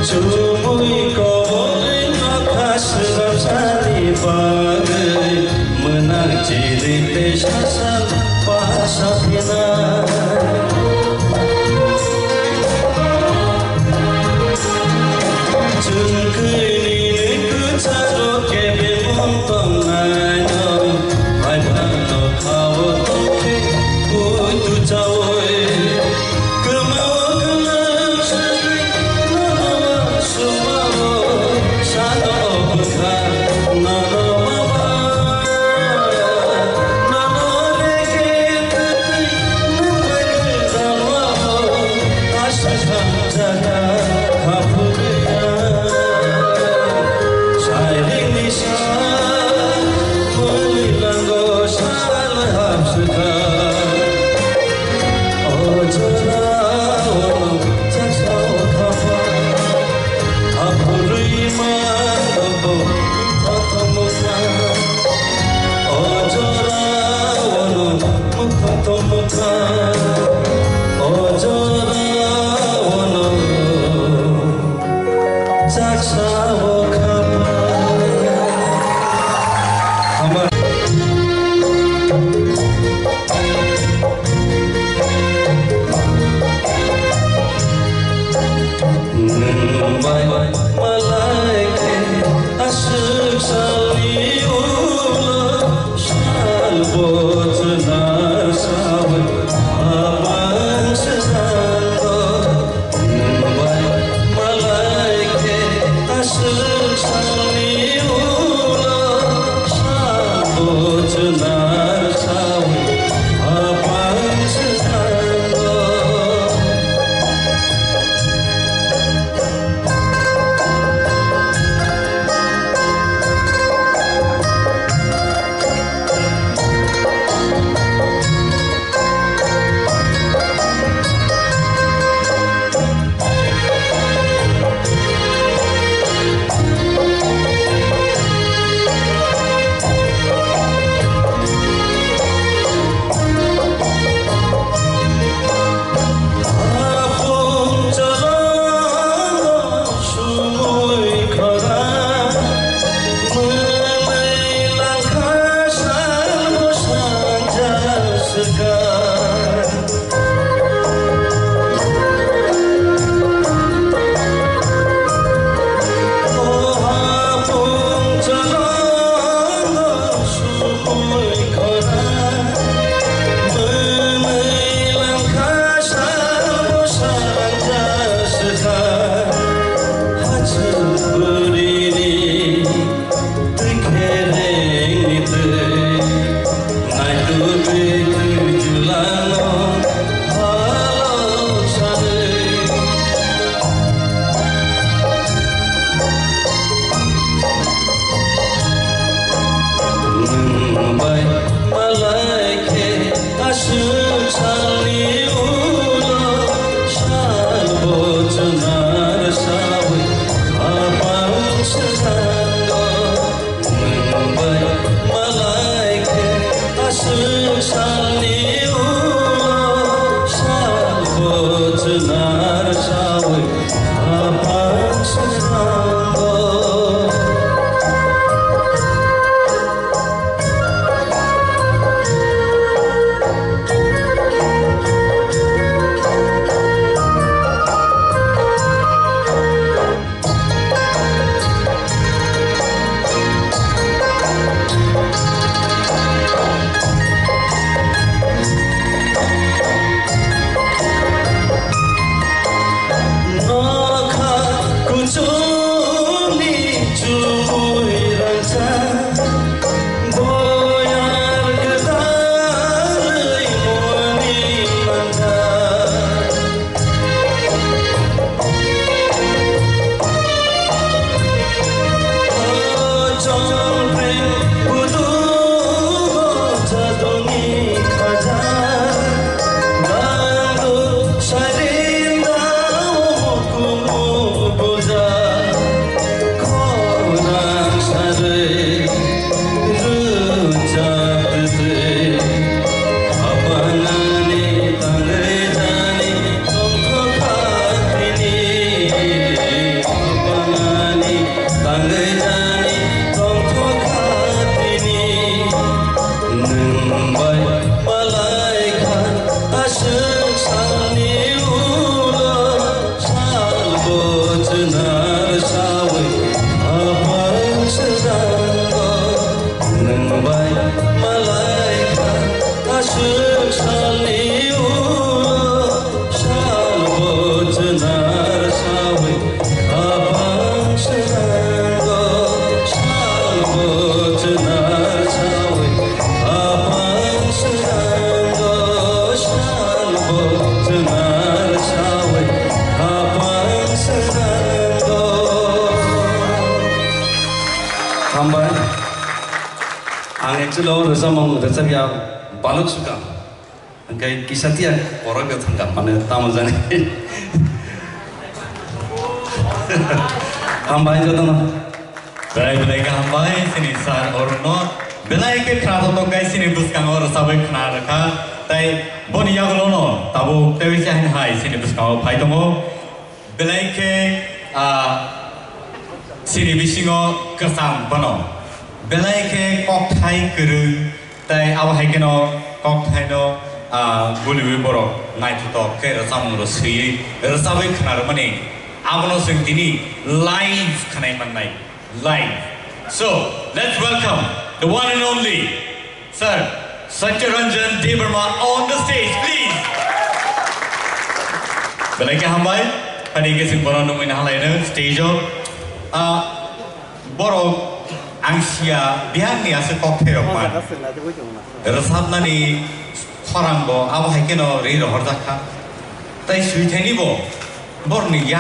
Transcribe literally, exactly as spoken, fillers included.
Chumui kobolwi nokha swrapsani bagwi mwnang chiri tei sasal pasa phinai. Chwng khwini kwcharo kebengmung tongnaino, hai phano khao tongkhe puitu chaui. Lo rwchapmung rwchapya balok swkang. Hwnkhe kisa tiya korok yo thangkha mane tamo jani. Hambai jotono. Belai belai khe hambai chini sir Arun no. Belai khe khna totok gai chini bwskango rwchabwi khna rwkha. Tai boni yagulo no tabuk tei chahin hai chini bwskango phai tongo. Belai khe, ah, chini bisingo kwcham bono. Belai khe kokthai kwrwi, tai abo hai kheno kokthaino, ah, buliwi borok naithotok khe rwchapmung rw swiwi rwchabwi khna rwmani. Abono chwng tini live khwnai mannai. Live. So, let's welcome the one and only Sir Satyaranjan Debbarma on the stage, please. Belai khe hambai, phani khe chwng bono nungwi nahalaino stage o. Ah, borok ang sia biharni aswk kokthairok man. Rwchapnani khorang bo abo hai kheno ri rohorjak kha. Tai swithaini bo borokni ya